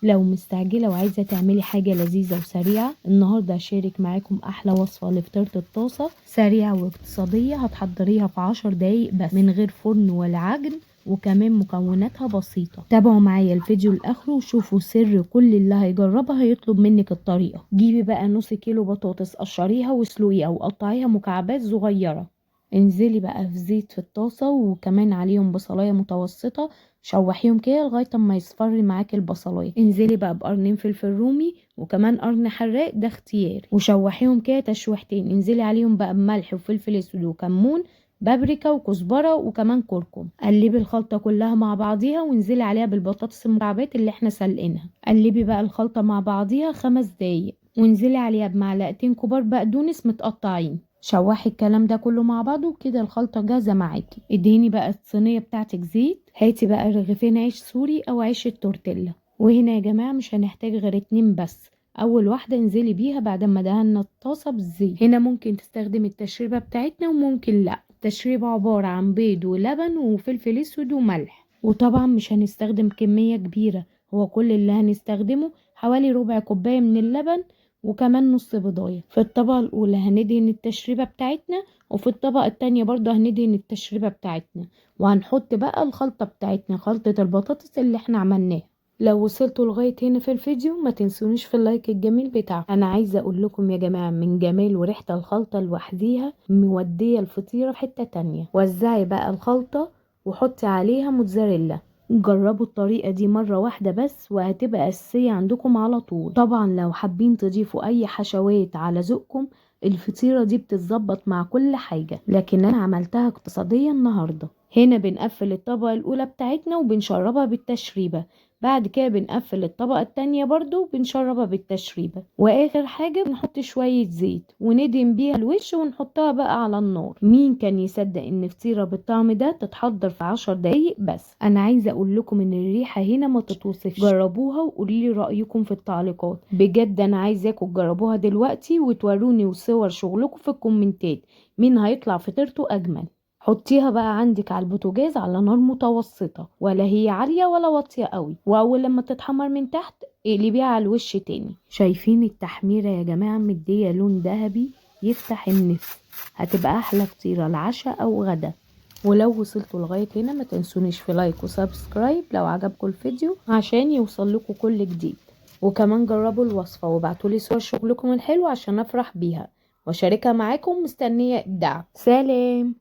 لو مستعجلة وعايزة تعملي حاجة لذيذة وسريعة، النهاردة هشارك معاكم أحلى وصفة لفطيرة الطاسة، سريعة واقتصادية، هتحضريها في 10 دقايق بس من غير فرن ولا عجن، وكمان مكوناتها بسيطة. تابعوا معايا الفيديو لآخره وشوفوا سر كل اللي هيجربها هيطلب منك الطريقة. جيبي بقى نص كيلو بطاطس، قشريها واسلقيها وقطعيها مكعبات صغيرة. انزلي بقى في زيت في الطاسة، وكمان عليهم بصلاية متوسطة، شوحيهم كده لغاية اما يصفر معاكي البصلاية. انزلي بقى بقرنين فلفل رومي وكمان قرن حراق، ده اختياري، وشوحيهم كده تشويحتين. انزلي عليهم بقى بملح وفلفل اسود وكمون، بابريكا وكزبرة وكمان كركم. قلبي الخلطة كلها مع بعضيها وانزلي عليها بالبطاطس المكعبات اللي احنا سلقينها. قلبي بقى الخلطة مع بعضيها 5 دقايق، وانزلي عليها بمعلقتين كبار بقدونس متقطعين. شوحي الكلام ده كله مع بعضه وكده الخلطة جاهزة معاكي. ادهني بقى الصينية بتاعتك زيت. هاتي بقى رغيفين عيش سوري او عيش التورتيلا، وهنا يا جماعة مش هنحتاج غير 2 بس. اول واحدة انزلي بيها بعد ما دهنا الطاسة بالزيت. هنا ممكن تستخدمي التشريبة بتاعتنا وممكن لا. التشريبة عبارة عن بيض ولبن وفلفل اسود وملح، وطبعا مش هنستخدم كمية كبيرة، هو كل اللي هنستخدمه حوالي ربع كوباية من اللبن وكمان نص بيضاية. في الطبقة الأولى هندهن التشريبة بتاعتنا، وفي الطبقة التانية برضه هندهن التشريبة بتاعتنا، وهنحط بقى الخلطة بتاعتنا، خلطة البطاطس اللي احنا عملناها. لو وصلتوا لغاية هنا في الفيديو ما تنسونيش في اللايك الجميل بتاعكم. انا عايزة اقول لكم يا جماعة من جمال وريحة الخلطة لوحديها مودية الفطيرة في حتة تانية. وزعي بقى الخلطة وحطي عليها موتزاريلا. جربوا الطريقة دي مرة واحدة بس وهتبقى أساسية عندكم على طول. طبعا لو حابين تضيفوا أي حشوات على ذوقكم، الفطيرة دي بتتظبط مع كل حاجة، لكن أنا عملتها اقتصادية النهاردة. هنا بنقفل الطبقة الأولى بتاعتنا وبنشربها بالتشريبة، بعد كده بنقفل الطبقة التانية برضو بنشربها بالتشريبة، وآخر حاجة بنحط شوية زيت وندهن بيها الوش ونحطها بقى على النار. مين كان يصدق ان فطيرة بالطعم ده تتحضر في 10 دقايق بس؟ انا عايزة اقول لكم ان الريحة هنا ما تتوصفش. جربوها وقولي لي رأيكم في التعليقات، بجد انا عايزاكم تجربوها دلوقتي وتوروني صور شغلكم في الكومنتات، مين هيطلع فطيرته اجمل. حطيها بقى عندك على البوتاجاز على نار متوسطة، ولا هي عالية ولا واطية قوي، واول لما تتحمر من تحت اقلبيها على الوش تاني. شايفين التحميرة يا جماعة؟ مدية لون ذهبي يفتح النفس. هتبقى احلى فطيرة العشاء او غدا. ولو وصلتوا لغاية هنا ما تنسونيش في like و subscribe لو عجبكم الفيديو عشان يوصل لكم كل جديد، وكمان جربوا الوصفة وابعتولي صور شغلكم الحلو عشان افرح بيها واشاركها معاكم. مستنية ابداع. سلام.